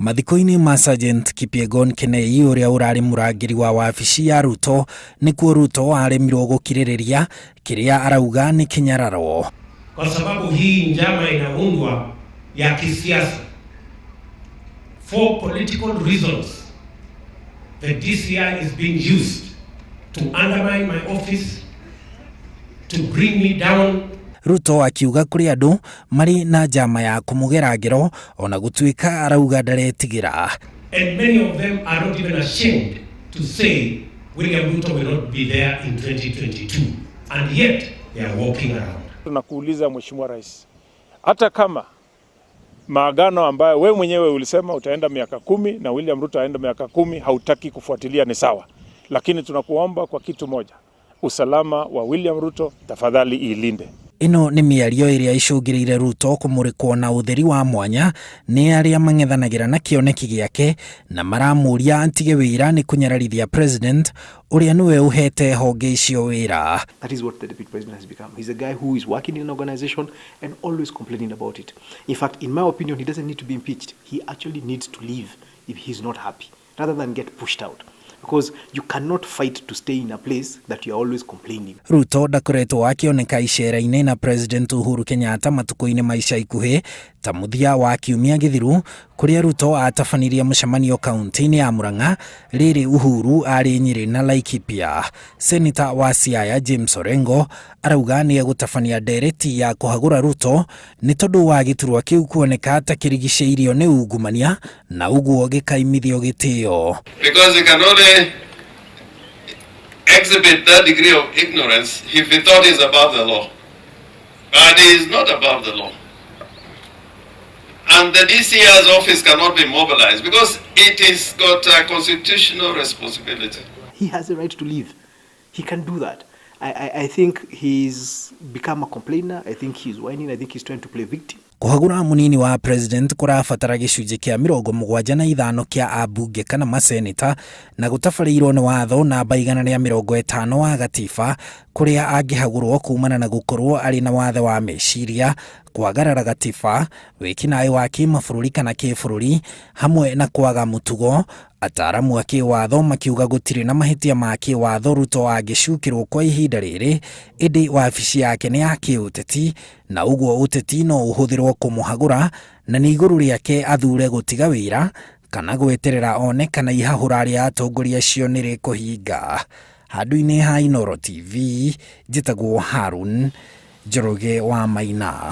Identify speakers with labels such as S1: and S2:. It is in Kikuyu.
S1: Mathiko-inĩ ma Sergeant Kipyegon Kenei ũrĩa ũrarĩ mũrangĩri wa wabici ya Ruto nĩkuo Ruto aremirwo gũkirĩrĩria kĩrĩa arauga nĩ kĩnyararo.
S2: Kwa sababu hii njama inaundwa ya kisiasa for political reasons, the DCI is being used to undermine my office, to bring me down.
S1: Ruto akiuga kũrĩ andũ marĩ na njama ya kũmũgera ngero ona gũtuĩka arauga ndaretigĩra.
S2: And many of them are not even ashamed to say William Ruto will not be there in 2022. And yet they are walking around.
S3: Tunakuuliza Mheshimiwa Rais, hata kama maagano ambayo wewe mwenyewe ulisema utaenda miaka 10 na William Ruto aenda miaka 10, hautaki kufuatilia, ni sawa, lakini tunakuomba kwa kitu moja, usalama wa William Ruto tafadhali iilinde.
S1: Ĩno nĩ mĩario ĩrĩa ĩcũngĩrĩire Ruto kũmũrĩkwo na ũtheri wa mwanya nĩ arĩa mang'ethanagĩra na kĩoneki gĩake na maramũria atige wĩra nĩ kũnyararithia president ũrĩa nĩwe ũhete honge icio wĩra.
S4: That is what the deputy president has become. He's a guy who is working in an organization and always complaining about it. In fact, in my opinion, he doesn't need to be impeached. He actually needs to leave if he's not happy, rather than get pushed out. Because you cannot fight to stay in a place that you're always complaining.
S1: Ruto ndakoretwo akĩoneka icera-inĩ na President Uhuru Kenyatta matukũ-inĩ ma ica ikuhĩ ta mũthia wa kiumia gĩthiru kũrĩa Ruto atabanirie mũcemanio kaunti-inĩ ya Murang'a rĩrĩ Uhuru arĩ Nyĩrĩ na Laikipia. Seneta wa Siaya James Orengo arauga nĩ egũtabania ndereti ya kũhagũra Ruto nĩ tondũ wa gĩturwa kĩu kuoneka ta kĩrigicĩirio nĩ ungumania na ũguo gĩkaimithio gĩtĩo.
S5: Because he can only exhibit that degree of ignorance if he thought he's above the law. But he is not above the law. And the DCI's office cannot be mobilized because it has got a constitutional responsibility.
S4: He has a right to leave. He can do that. I think he's become a complainer. I think he's whining. I think he's trying to play victim.
S1: Kũhagũra mũnini wa president kũrabatara gĩcunjĩ kĩa 75 kĩa ambunge kana maseneta na gũtabarĩirwo nĩ watho namba 150 wa gatiba kũrĩa angĩhagũrwo kumana na gũkorwo arĩ na wathe wa meciria, kwagarara gatiba, wĩkinaĩ wa kĩmabũrũri kana kĩbũrũri hamwe na kwaga mũtugo. Ataramu a kĩwatho makiuga gũtirĩ na mahĩtia ma kĩwatho Ruto angĩcukĩrwo kwa ihinda rĩrĩ, ĩndĩ wabici yake nĩ ya kĩũteti na ũguo ũteti no ũhũthĩrwo kũmũhagũra na nĩ igũrũ rĩake athure gũtiga wĩra kana gweterera one kana ihahũra rĩa atongoria acio nĩ rĩkũhinga. Handũ-inĩ ha Inooro TV, njĩtagwo Harun Njoroge wa Maina.